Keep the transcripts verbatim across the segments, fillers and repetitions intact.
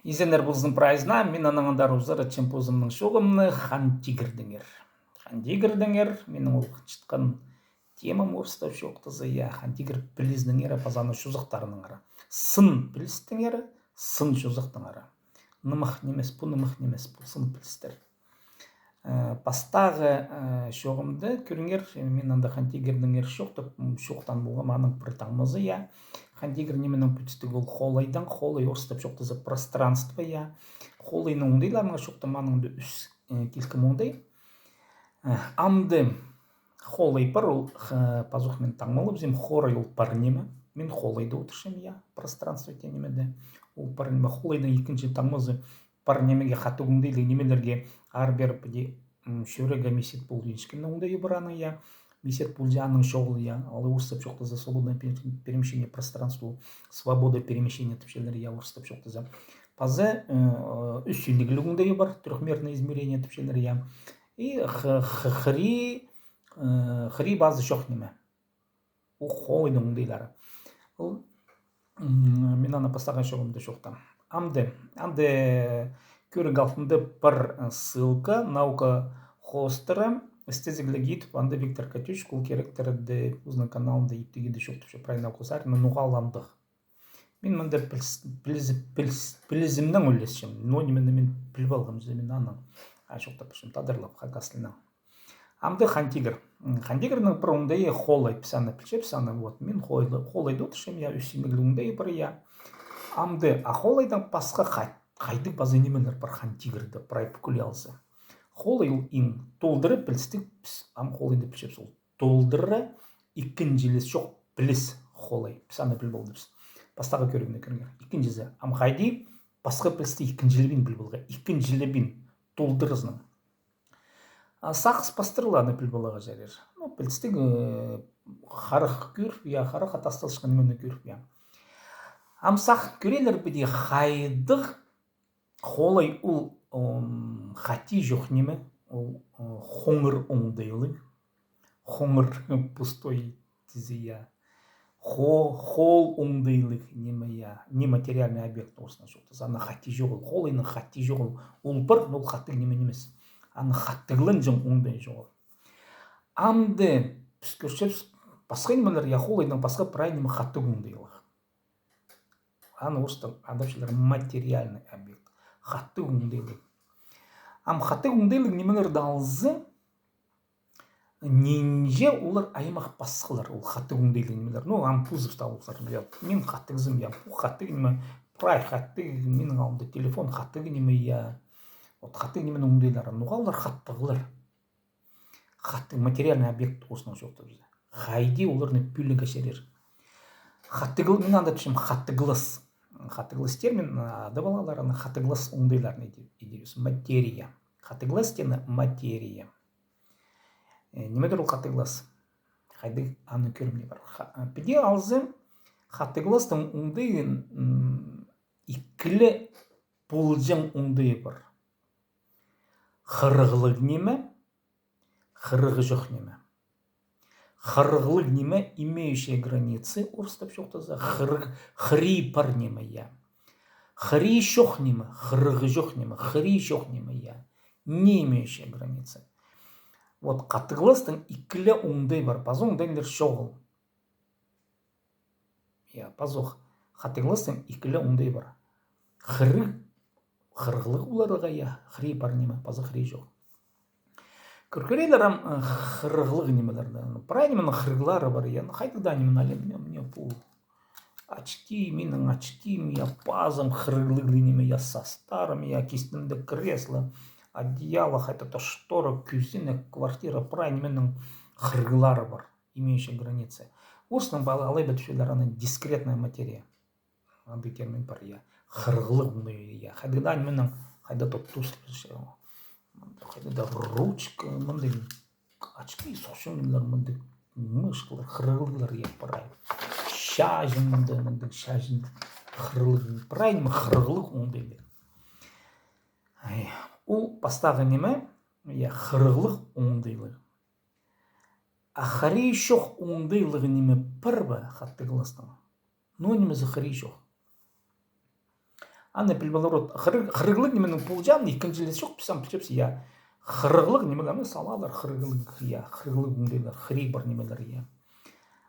Изеннер ползын прайзына, мин анаң андар узаратчам позымның чооғымны Хан Тигірдеңер. Хан Тигірдеңер, минің ол чатхан темам орыстап чоохтаза, я, Хан Тигір пілістеңер, паза аның чозахтарынаңар. Сын пілістеңер, сын чозахтаңар. Нымах нимес, пу нымах нимес, пу сын пілістер. Э, пастағы, э, чооғымда кӧріңер, мин анда Хан Тигірдеңер чоохтап, м, чоохтаан полғам, аның пір таңмазы, я. Хан Тигір нименең пӱтістіг, ол холайдаң, холай орыстап чоохтаза пространство, я. Холайның оңдайларына чоохтаам, аның даа ӱс, э, килкім оңдай. Э, амды холай пар, ол, х-, пазох мин таңмалабызим, хорай ол пар ниме. Мин холайда одырчам, я, пространство теен нимеде. Ол пар ниме, холайның ікінҷі таңмазы пар нимеге, хатығ оңдайлығ нимелерге аар пеер піди, м, чӧрерге мисет полбинчатхан оңдайы пар аның, я. Мисет полза, аның чоғыл, я. Алай орыстап чоохтаза, свободное пере-, перемещение пространства, свобода перемещения тіпчелер, я, орыстап чоохтаза. Паза, э, ӱс синнігліг оңдайы пар, трёхмерное измерение тіпчелер, я. И х-, х-, хыри, э, хыри пазы чох ниме. Ол холайның оңдайлары. Ол, м, мин аны пастағы чооғымда чоохтаам. Амды, амды кӧріг алтында пір, э, ссылка, наука хоостыра, істезігліг ит, анда Виктор Катющик, ол киректерді позының каналында иптігі дее чоохтапча, прай наука саринаң, ноға ол андағ. Мин мында піліс-, пілізі-, піліс-, пілізімнең ӱлесчем. Но ниме мин піліп алғам, мин анаң, а, чоохтапчам, тадарлап, хакас тілінең. Амды Хан Тигір. М, Хан Тигірнің пір оңдайы холай, піс аны пілчебіс, аны, вот, мин холай-, холайда одырчам, я, ӱс синнігліг оңдайы пар, я. Амды, а холайдаң пасха хай-, хайдағ паза нимелер пар Хан Тигірде, прай пӱкӱле алза. Холай ол иң толдыра пілістіг, піс ам холайны пілчебіс, ол толдыра ікінҷілес чох піліс холай. Піс аны піліп алдыбыс. Пастағы кӧрігні кӧріңер. Ікінҷізі, ам хайди пасха пілісті ікінҷілебин піліп аларға. Ікінҷілебин, толдыразынаң. А сағыс пастыра ла аны піліп аларға чарир. Ну, пілістіг, э, харах кӧріп, я, харах тасталчатхан нимені кӧріп, я. Ам сағын кӧрерлер піди, хайдағ холай ол, м, хати чох ниме, ол, э, хоңыр оңдайлығ. Хоңыр, пустой тізе, я. Хо-, хол оңдайлығ ниме, я. Нематериальный объект орыснаң чоохтаза. Аның хати чоғыл. Холайның хати чоғыл. Ол пар, но ол хатығ ниме нимес. Аның хатығланҷаң оңдайы чоғыл. Амды піс кӧрчебіс пасха нимелер, я, холайның пасха прай ниме хатығ оңдайлығ. Аны орыстап адапчалар материальный объект. Хатығ оңдайлығ. Ам хатығ оңдайлығ нимелерді алза, нинҷе олар аймах пасхалар, ол хатығ оңдайлығ нимелер. Ну, ам позыбыс таа ползар, я, мин хатығзым, я, пу хатығ ниме, прай хатығ, минің алнымда телефон хатығ ниме, я. Вот хатығ нименің оңдайлары. Ноға олар хатығлар? Хатығ материальный объект осынаң чоохтабыза. Хайди оларны пӧлирге чарир. Хатығ-, мин анда тіпчем хатығлас. Хатығлас термин, а, адап алалар аны хатығлас оңдайларын иди-, идібіс. Материя. Хатығлас теені материя. Э, нимедір ол хатығлас? Хайдағ аны кӧрімні пар. Ха-, а, піди алза, хатығластың оңдайын, м, ікіле полҷаң оңдайы пар. Хырығлығ ниме, хырығы чох ниме. Хырығлығ ниме, имеющие границы, орыстап чоохтаза, хырығ-, хыри пар ниме, я. Хыри чох ниме, хырығы чох ниме, хыри чох ниме, я. Не имеющие границы. Вот хатығластың ікіле оңдай пар, пазох оңдайлар чоғыл. Я, пазох. Хатығластың ікіле оңдай пар. Хырығ, хырығлығ оларға, я, хыри пар ниме, пазох хыри чох. Кӧр-, кӧрерлер ам, э, хырығлығ нимелерні. Ну, прай нименің хырығлары пар, я. Ну, хайдағ даа ниме, алим, мына, мына пу очки, минің очким, я, пазым хырығлығ ниме, я, састарым, я, кистімде кресло, одеяло, хайдағ-да штора, кӧзенек, квартира, прай нименің хырығлары пар. Имеющие границы. Орыснаң пала алай ба тіпчелер аны дискретная материя. Андағ термин пар, я. Хырығлығ оңдайы, я. Хайдағ даа нименің, хайдағ-да тус, хайдағ-да ручка, мындағ очки, сохчаң нимелер, мындағ мышкалар, хырығлығлар, я, прай. Чаҷын мындағ, мындағ чаҷын хырығлығ, прай ниме хырығлығ оңдайлығ. Ай, ол пастағы ниме, я, хырығлығ оңдайлығ. А хыри чох оңдайлығ ниме пар ба хатығластың? Ну, нимезі хыри чох? Аны піліп алар, вот, хырығ-, хырығлығ нименің полҷаң, ікінҷілес чох, піс ам пілчебіс, я. Хырығлығ нимелерні салалар, хырығлығ, я, хырығлығ оңдайлар, хырығ пар нимелер, я.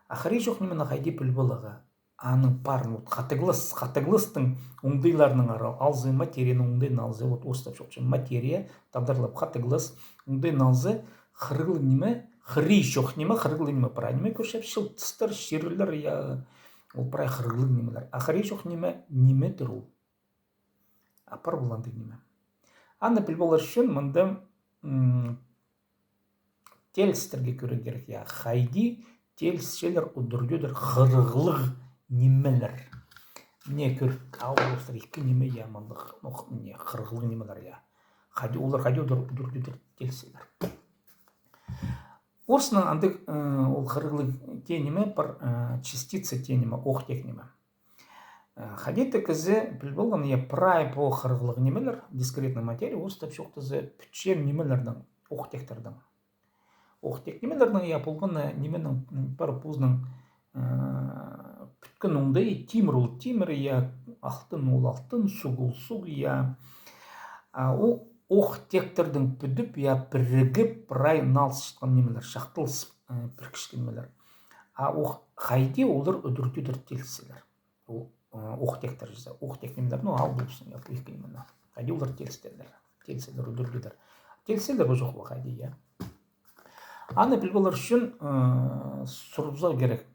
А хырығ чох нимені хайди піліп аларға? Аның парын, вот, хатығлас, хатығластың оңдайларының ара алза, материяның оңдайын алза, вот, орыстап чоохтапча материя, тадарлап хатығлас, оңдайын алза, хырығлығ ниме, хырығ чох ниме, хырығлығ ниме, прай ниме кӧрчебіс, чылтыстар, чирлер, я, ол прай хырығлығ нимелер. А хырығ чох ниме, нимедір ол? А пар полғандығ ниме. Аны піліп алар ӱчӱн мында, м, теелістерге кӧрерге кирек, я, хайди теелісчелер удур тӧдір хырығлығ нимелер. Мына кӧр, алып алыбыстыр ікі ниме, я, мындағ, ну, мына хырығлығ нимелер, я. Хайди олар, хайди удур, удур тӧдір теелісчелер. Орыснаң андағ, э, ол хырығлығ тее ниме пар, э, частица тее ниме, оох-теек ниме. Э, хайди-да кізі піліп алған, я, прай пу хырығлығ нимелер, дискретная материя, орыстап чоохтаза, пӱтчең нимелернің, оох-теектернің. Оох-теек нимелернің, я, полған, э, нименің, м, пар позының, э, пӱткен оңдайы, тимір ол тимір, я, алтын ол алтын, суғ ол суғ, я. А ол оох-теектернің пӱдіп, я, пірігіп, прай налысчатхан нимелер, чахталыс, э, пірігчеткен нимелер. А оох, хайди олар удур тӧдір теелісчелер. Ол, э, оох-теектер чізе. Оох-теек нимелер, ну, ал полыбыссың, я, пу ікі нимені. Хайди олар теелістелер. Теелістелер, удур тӧдір. Теелістелер бе, чох па, хайди, я. Аны піліп алар ӱчӱн, э, сурыбызарға кирек.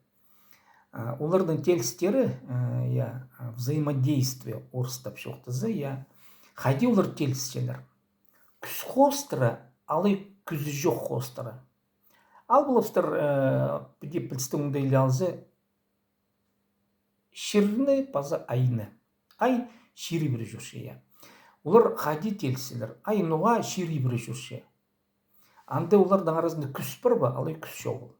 Э, оларның теелістері, э, я, э, взаимодействие, орыстап чоохтаза, я. Хайди олар теелісчелер? Кӱс хоостыра, алай кӱс чох хоостыра? Ал полыбыстыр, э, піди пілістің оңдайын алза, чирні паза айны. Ай чир ибіре чӧрче, я. Олар хайди теелісчелер? Ай ноға чир ибіре чӧрче? Анда оларның аразында кӱс пар ба, алай кӱс чоғыл?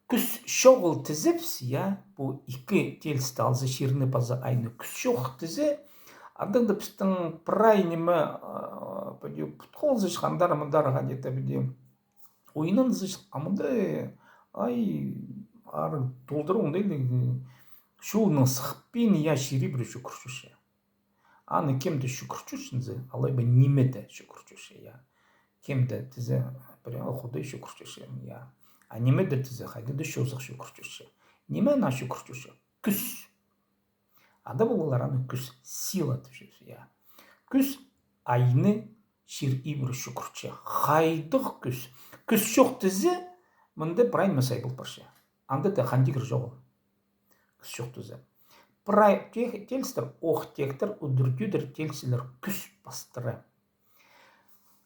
Кӱс чоғыл тізебіс, я, пу ікі теелісті алза, чирні паза айны, кӱс чох тізе, андағ даа пістің прай ниме, а, піди пут хоолзыш, андар-мындар, хайди-да піди ойнанзыш, а мында, ай, ары толдыра оңдайлығ, чулның сыхпин, я, чир ибіре чӱгӱрче. Аны кем-де чӱгӱрче чізе, алай ба ниме-де чӱгӱрче, я. Кем-де тізе, пірее Худай чӱгӱрче, я. А ниме-де тізе, хайди-да чозах чӱгӱрче. Ниме ана чӱгӱрче? Кӱс. Ада полар аны кӱс, сила тіпчебіс, я. Кӱс айны чир ибіре чӱгӱрче. Хайдағ кӱс? Кӱс чох тізе, мында прай ниме сай пол парча. Анда даа хан тигір чоғыл. Кӱс чох тізе. Прай те-, теелістер, оох-теектер, удур тӧдір теелісчелер кӱс пастыра.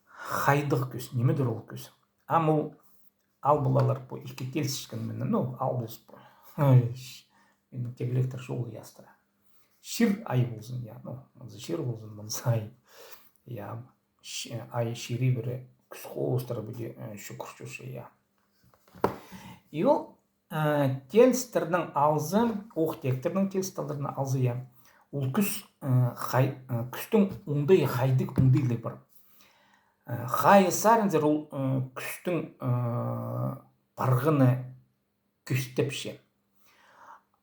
Хайдағ кӱс, нимедір ол кӱс? Ам ол ал полалар пу ікі теелісчеткеннер, ну, ал ползын пу. Ай, минің кебелектер чоғыл ястыра. Чир ай ползын, я, ну, мынзы чир ползын, мынзы ай. Я, ч-, ай чир ибіре кӱс хоостыра піди, э, чӱгӱрче, я. И ол, э, теелістернің алза, оох-теектернің теелістелернің алза, я. Ол кӱс, э, хай-, э, кӱстің оңдайы хайдағ оңдайлығ пар. Э, хайы саринзар ол, э, кӱстің, э, парғаны кӧстепче.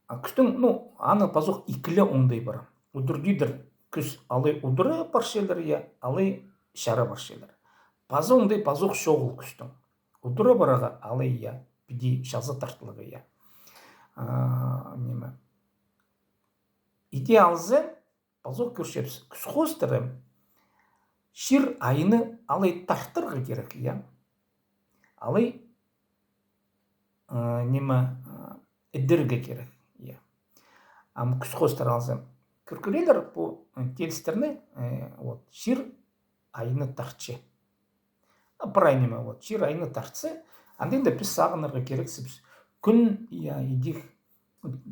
А кӱстің, ну, аны пазох ікі ле оңдай пар. Удур тӧдір кӱс алай удура парчалар, я, алай чара парчалар. Паза оңдай пазох чоғыл кӱстің. Удура парарға алай, я, піди чаза тартыларға, я. А, ниме. Иди алза, пазох кӧрчебіс, кӱс хоостыра чир айны алай тартарға кирек, я. Алай, э, ниме, э, ідерге кирек, я. Ам кӱс хоостыра алза, кӧр-, кӧрерлер пу, э, теелістерні, э, вот, чир айны тартча. А, прай ниме, вот, чир айны тартса, андағ даа піс сағынарға кирексібіс. Кӱн, я, идӧк,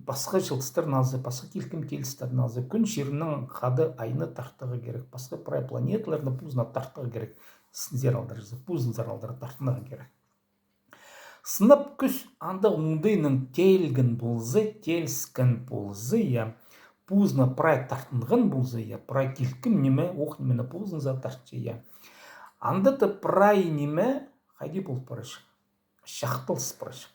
пасха чылтыстарны алза, пасха килкім теелістерні алза, кӱн чирнің хада айны тартарға кирек, пасха прай планеталарны позына тартарға кирек, сынзар алдыра, позынзар алдыра тартынарға кирек. Сынап кӱс андағ оңдайнаң теелген полза, тееліскен полза, я, позына прай тартынған полза, я, прай килкім ниме, оох нимені позынзар тартча, я. Анда даа прай ниме хайди пол парча? Чахталыс парча.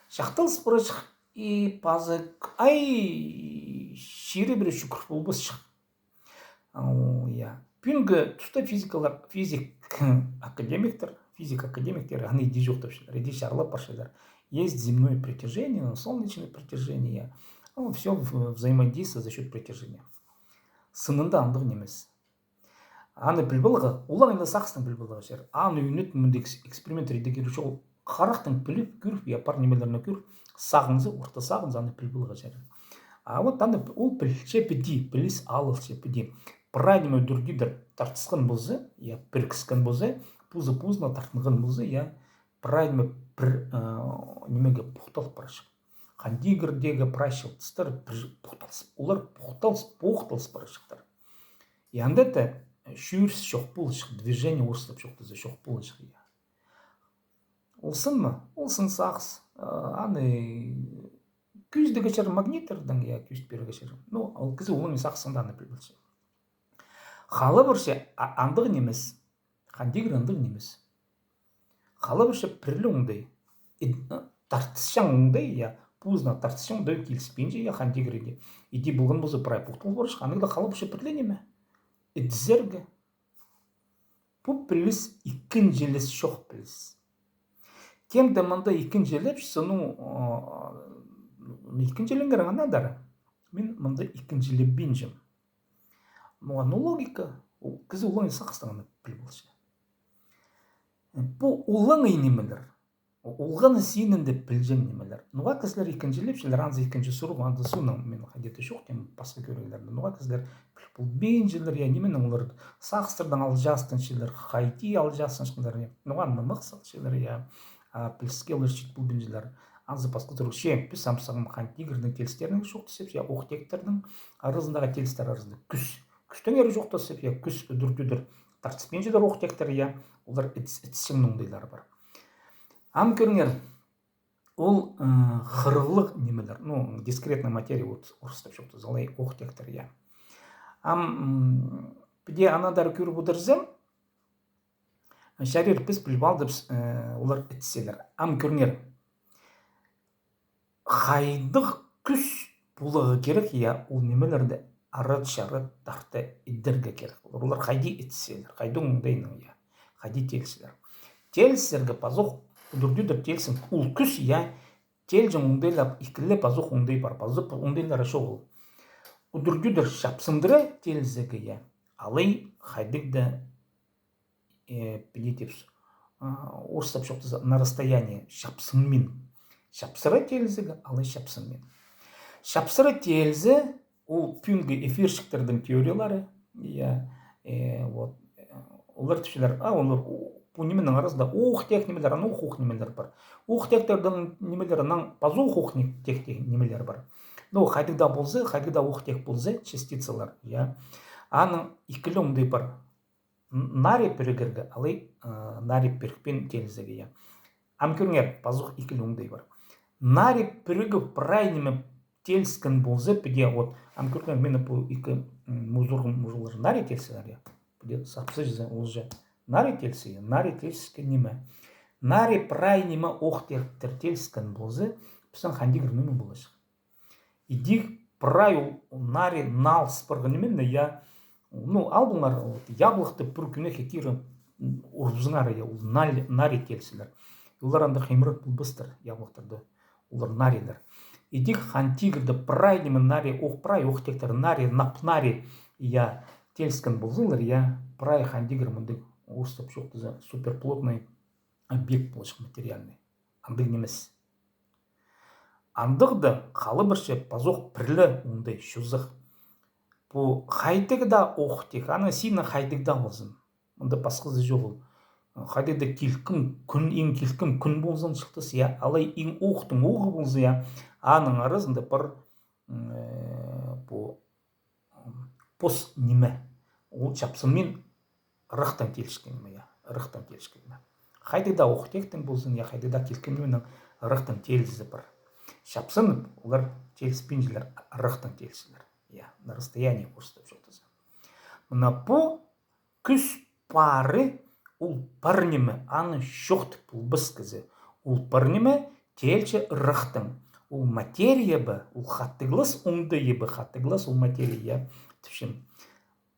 Чахталыс парча и паза к-, ай, чирі пірее чӱгӱр полбасчых. Ол, я. Пӱӱнгі туста физикалар, физик академиктер, физик академиктер аны иди чоохтапчалар, иди чарлап парчалар. Есть земное притяжение, солнечное притяжение, я. Ну, всё в-, взаимодействие за счёт притяжения. Сынында андағ нимес. Аны піліп аларға, олаңай сағыстаң піліп аларға чарир. Аны ӱнет мындағ экс-, эксперимент иди кирек чоғыл. Харахтаң піліп кӧріп, я, пар нимелерні кӧріп, сағынза, орта сағынза, аны піліп аларға чарир. А вот аны п-, ол пілче піди, піліс алылча піди. Прай ниме удур-тӧдір тартысхан полза, я, пірікскен полза, позы-позына тартынған полза, я, прай ниме пір, э, нимеге пухталып парча. Хан тигірдегі прай чылтыстар пір пухталыс, олар пухталыс, пухталыс парчахтар. И анда даа чӧріс чох полчах, движение орыстап чоохтаза чох полчах, я. Ол сын ма? Ол сын сағыс. А, аны кӧзідерге чарир магниттердең, я, кӧзіт пирерге чарир. Ну, ол кізі олаңай сағыстаң даа аны піліп алча. Хала парча, а, андағ нимес. Хан тигір андағ нимес. Хала парча пір ле оңдай. Ид-, тартысчаң оңдай, я, позына тартысчаң оңдай, киліспинче, я, хан тигірге. Иди полған полза, прай пухтал парчах, анаң даа хала парча пір ле ниме. Итізерге. Пу піліс ікінҷілес чох піліс. Кем-де мында ікінҷілепче, ну, а, ікінҷіленерге ана даа. Мин мында ікінҷілеппинчем. Ну, а, ну, логика, ол кізі олаңай сағыстаң аны піліп алча. Пу олаңай нимелер. Олғаны синінде пілҷең нимелер. Ноға кізілер ікінҷілепчелер, анзы ікінҷі сурығ, анда соонаң мин хайди-да чоохтим пасха кӧріглерде. Ноға кізілер піліп полбинчалар, я, нименең олар сағыстардаң алҷаастанчалар, хайди алҷаастанчалар, я. Ноға нымах салчалар, я. А, піліске олар чит полбинчалар. Анзы пасха сурығ. Че, піс ам сағам хан тигірнің теелістерінең чоохтасчабыс, я, ох-тектернің аразындағы, теелістер аразында кӱс. Кӱстеңер чоохтасчабыс, я, кӱс удур-тӧдір тартыспинчалар ох-тектер, я. Олар ітіс-, ітісчең оңдайлары пар. Ам кӧріңер, ол, э, хырығлығ нимелер, ну, дискретная материя, вот, орыстап чоохтаза, алай ох-тектер, я. Ам, м, піди анаң даа кӧріп одырза, чарир, піс піліп алдыбыс, э, олар ітіселер. Ам кӧріңер, хайдағ кӱс поларға кирек, я, ол нимелерні ары-чары тарта идерге кирек. Олар хайди ітіселер, хайдағ оңдайнаң, я, хайди тееліселер. Теелістерге пазох удур-тӧдір теелісчең ол кӱс, я, теелҷең оңдайлар, ікі ле пазох оңдай пар, пазох оңдайлары чоғыл. Удур-тӧдір чапсындыра теелізерге, я, алай хайдағ даа э, піди тіпчебіс, а, орыстап чоохтаза, на расстоянии, чапсынмин. Чапсыра теелізерге, алай чапсынмин. Чапсыра теелізерге, ол пӱӱнгі эфирщиктердің теориялары, я, э, вот, э, олар тіпчелер, а, олар, о, пу нименің аразында ох-теек нимелер, анаң ох-ох нимелер пар. Ох-теектердің нимелері, анаң пазох ох-теек нимелер пар. Ну, хайдағ даа полза, хайдағ даа ох-теек полза, частицалар, я. Аның ікі ле оңдай пар. Н-, нари пірігерге, алай, э, нари пірікпин теелізерге, я. Ам кӧріңер, пазох ікі ле оңдай пар. Нари пірігіп, прай ниме тееліскен полза, піди, вот, ам кӧріңер, мына пу ікі, м, музурғым мужылар нари тееліселер, я. Піди сапсызы, ол же нари теелісе, я, нари тееліскен ниме. Нари прай ниме ох-теектер тееліскен полза, пістің хан тигір ниме поларҷых? Идӧк прай ол нари налыс парған ниме, я. Ну, алдыңар, вот, яблоғны пір кӧнекке киріп, м, урыбызыңар, я, ол наль-, нари тееліселер. Олар андағ хыймырат полбастар, яблоғтарда. Олар нарилер. Идӧк хан тигірде прай ниме нари, ох, прай ох-теектер нари, нап-нари, я, тееліскен ползалар, я, прай хан тигір мындағ, орыстап чоохтаза, суперплотный объект поларҷых, материальный. Андағ нимес. Андағ даа хала парча пазох пір ле оңдай, чозах. Пу хайдағ даа ох-теек, аның сині хайдағ даа ползын. Мында пасхазы чоғыл. Хайдағ даа килкім кӱн, иң килкім кӱн ползын чылтыс, я, алай иң охтың охы полза, я, аның аразында пар, м, э, пу пос ниме. Ол чапсынмин ырахтаң тееліскен ниме, я, ырахтаң тееліскен ниме. Хайдағ даа ох-теектің ползын, я, хайдағ даа килкім нименің ырахтаң теелізі пар. Чапсынып, олар тееліспинчелер, ырахтаң тееліселер. Я, на расстоянии, орыстап чоохтаза. Мына пу кӱс пары, ол пар ниме, аны чоохтап полбас кізі. Ол пар ниме теелче ырахтаң. Ол материя ба, ол хатығлас оңдайы ба, хатығлас ол материя, я, тіпчем.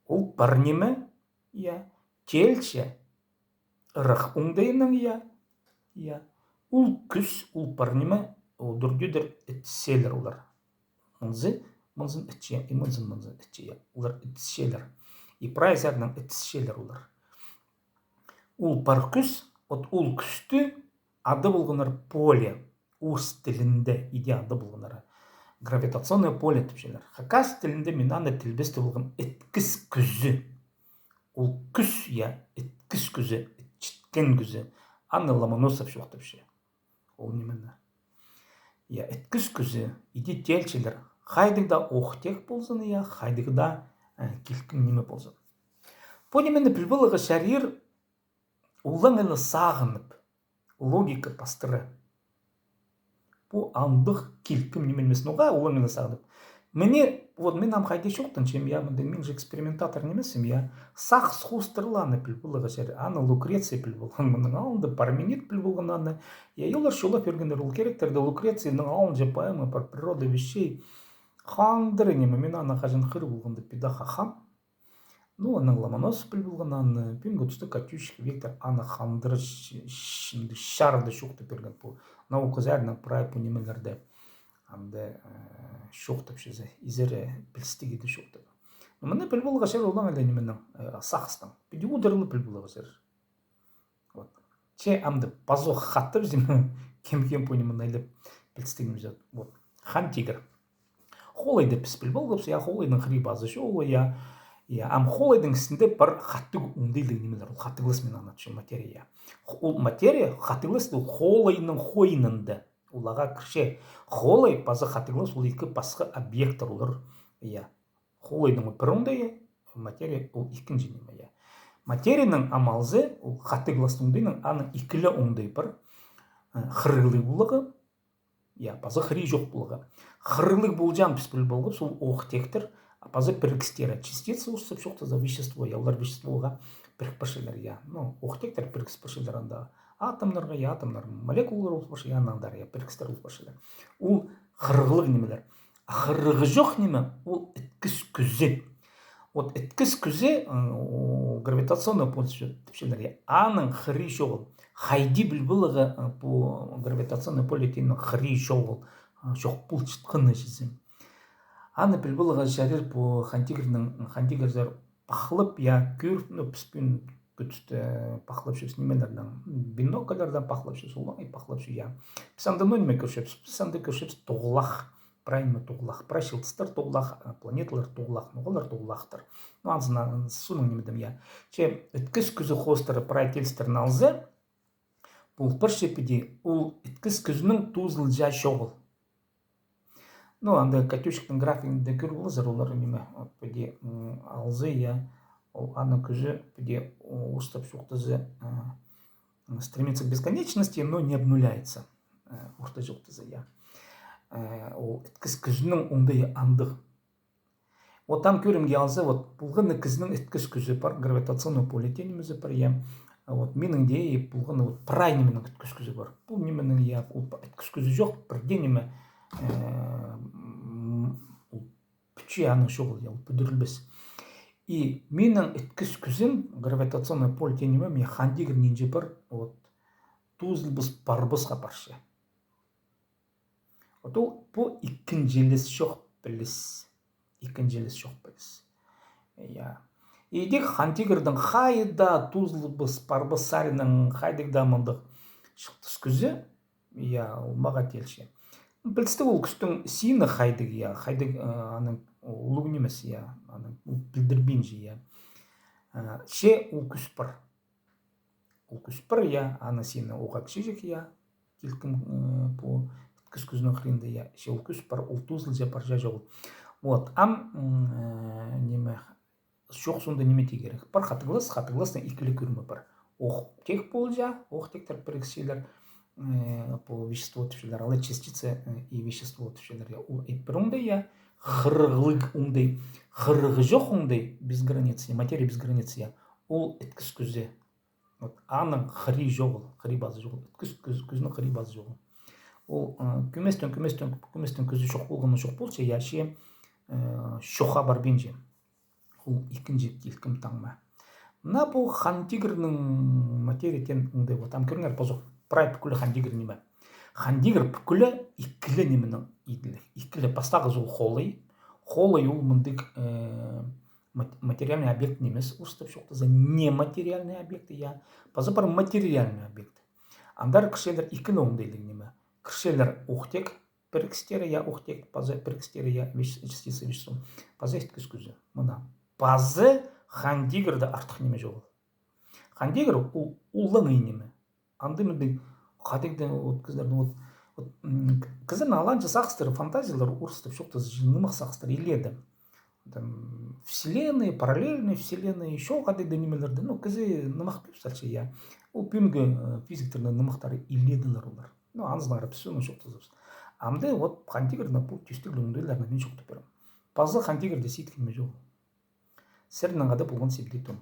Ол пар ниме, я, теелче ырах оңдайынаң, я, я. Ол кӱс, ол пар ниме, ол тӧртеудер ітчелер олар. Мынзы, мынзын ітче, и мынзын, мынзын ітче, я. Олар ітчелер. И прай саринаң ітчелер олар. Ол пар кӱс, от ол кӱсті ады полғаннар поле, орыс тілінде иди ады полғаннар. Гравитационное поле тіпчелер. Хакас тілінде мин аны тілбестеп алғам іткіс кӱзі. Ол кӱс, я, іткіс кӱзі, ітчеткен кӱзі. Аны Ломоносов чоохтапча. Ол нимені. Я, іткіс кӱзі, иди теелчелер. Хайдағ даа оох-теек ползын, я, хайдағ даа, э, килкім ниме ползын. Пу нимені піл поларға чарир, олаңай ла сағынып, логика пастыра. Пу андағ килкім ниме нимес, ноға олаңай ла сағынып. Міне, вот мин ам хайди чоохтанчам, я, мында мин же экспериментатор нимеспін, я. Сағыс хоостыра ла аны піл поларға чарир, аны Лукреция піл полған, мының алнында Парменид піл полған аны. Я, олар чолап пиргеннер ол киректерді, Лукрецияның алынҷа поэма пар, «Природа вещей». Хандыра ниме, мин аны хаҷан хығыр полғанда, піди хахам. Ну, анаң Ломоносов піл полған аны, пӱӱнгі туста Катющик, Виктор аны хандыра ч-, ч-, чарды чоохтап пирген пу. Наука саринаң прай пу нимелерді анда, э, чоохтапчаза, изере пілістіг иди чоохтап. Ну, мыны піл поларға чарир олаңай ла нименең, э, сағыстаң. Піди удурлап піл поларға чарир. Вот. Че амды пазох хатап, кем-кем пу нимені айлап пілістіг ниме. Вот. Хан тигір. Холайды піс піл полғабыс, я, холайның хыри пазы чоғыл, я. Я, ам холайның істінде пар хатығ оңдайлығ нимелер, ол хатығлас, мин аны тіпчем, материя, я. Х-, ол материя хатығлас, ол холайның хойнында. Ол ағаа кірче. Холай паза хатығлас, ол ікі пасха объекттер олар, я. Холайның пір оңдайы, материя ол ікінҷі ниме, я. Материяның ам алза, ол хатығластың оңдайының, аның ікі ле оңдайы пар. Э, хырығлығ поларға, я, паза хыри чох поларға. Хырығлығ полҷаң піс піл полғабыс, ол оох-теектер, а паза пірігістері, частица, орыстап чоохтаза, вещество, я, олар веществоға пірік парчалар, я. Ну, оох-теектер пірігіс парчалар анда атомнарға, я, атомнар молекулалар пол парча, я, аннаң андар, я, пірігістер пол парчалар. Ол хырығлығ нимелер. А хырығы чох ниме, ол іткіс кӱзі. Вот іткіс кӱзі, ы, ол гравитационное поле тіпчелер, я, аның хыри чоғыл. Хайди піл поларға, ы, пу гравитационное поле теенің хыри чоғыл, ы, чох полчатханы чізе. Аны піл поларға чарир пу хан тигірнің, хан тигірзер пахлап, я, кӧр, ну, піс пӱӱн кӱдісті пахлапчабыс нимелернең, бинокльлердең пахлапчабыс, олаңай пахлапчабыс, я. Піс анда, ну, ниме кӧрчебіс, піс анда кӧрчебіс тоғылах, прай ниме тоғылах, прай чылтыстар тоғылах, а, планеталар тоғылах, ноғалар тоғылахтар. Ну, анзына, соонаң ниме дее, я. Че іткіс кӱзі хоостыра прай теелістерні алза, пу пір чепіде ол іткіс кӱзінің тоозылҷаң чоғыл. Ну, анда Катющиктің графигінде кӧр поларзар, олар ниме, вот, піди, м, алза, я, ол аның кӱзі піди, о, орыстап чоохтаза, э, стремится к бесконечности, но не обнуляется. Э, орта чоохтаза, я. Э, ол іткіс кӱзінің оңдайы андағ. Вот ам кӧрімге алза, вот, полған на кізінің іткіс кӱзі пар, гравитационное поле теен нимезі пар, я. Вот, минің дее полған, вот, прай нименің іткіс кӱзі пар. Пу нименің, я, ол па-, іткіс кӱзі чох, пірдее ниме, э, м, ол пӱтче аның чоғыл, я, ол пӱдірілбес. И минің іткіс кӱзім, гравитационное поле теен ниме, мин хан тигір нинҷе пар, вот, тоозылбас парбасха парча. Вот ол пу ікінҷілес чох піліс. Ікінҷілес чох піліс. Я. Идӧк хан тигірдің хайда тоозылбас парбас саринаң хайдағ даа мындағ чылтыс кӱзі, я, ол мағаа теелче. Пілістіг ол кӱстің сині хайдағ, я, хайдағ, э, аның улуғ нимес, я, аның ол пілдірбинче, я. Э, че ол кӱс пар. Ол кӱс пар, я, аның сині уғаа кічіҷек, я, килкім, э, пу іткіс кӱзінің хыринда, я, че ол кӱс пар, ол тоозылҷаң парҷаң чоғыл. Вот, ам, м, э, ниме, чох соонда ниме тирге кирек. Пар хатығлас, хатығластың ікі ле кӧрімі пар. Оох-теек полҷаң, оох-теектер пірігісчелер, э, пу вещество тіпчелер, алай частица, э, и вещество тіпчелер, я, ол, э, пір оңдай, я, хырығлығ оңдай, хырығы чох оңдай, без границ, я, материя без границ, я, ол іткіс кӱзі. Вот, аның хыри чоғыл, хыри пазы чоғыл, іткіс кӱз-, кӱзінің хыри пазы чоғыл. Ол, э, кӧместең, кӧместең, кӧместең кізі чох полғаны чох полча, я, че, э, чохха парбинча. Ол ікінҷі килкім таңма. Мына пу Хан Тигірнің материя теен оңдай. Вот, ам кӧріңер, позох, прай пӱкӱле Хан Тигір ниме. Хан Тигір пӱкӱле ікіле нименең иділіг. Ікіле, пастағызы ол холай. Холай ол мындағ, э, мат-, материальный объект нимес, орыстап чоохтаза, нематериальный объект, я. Паза пар материальный объект. Андар кірчелер ікіні оңдайлығ ниме. Кірчелер оох-теек пірігістері, я, оох-теек, паза пірігістері, я, веч-, частица вещества. Паза иткі кӱзі. Мына. Паза Хан Тигірде артых ниме чоғыл. Хан Тигір ол улаңай ниме. Анда мындағ, хайдағ-да, вот, кізілернің, вот, вот, м, кізілернің аланҷа сағыстары, фантазиялар, орыстап чоохтаза, нымах сағыстары илееде. Там, вселенные, параллельные вселенные, ещё хайдағ-да нимелерде. Ну, кізі нымах кӧп салча, я. Ол пӱӱнгі, э, физиктернің нымахтары илееділер олар. Ну, анзынаңар піс аны чоохтазабыс. Амды вот Хан Тигірнің пу тӧстіглерінің оңдайларына мин чоохтап пирем. Паза Хан Тигірде сидік ниме чоғыл. Сірернің хада полған сибдей том.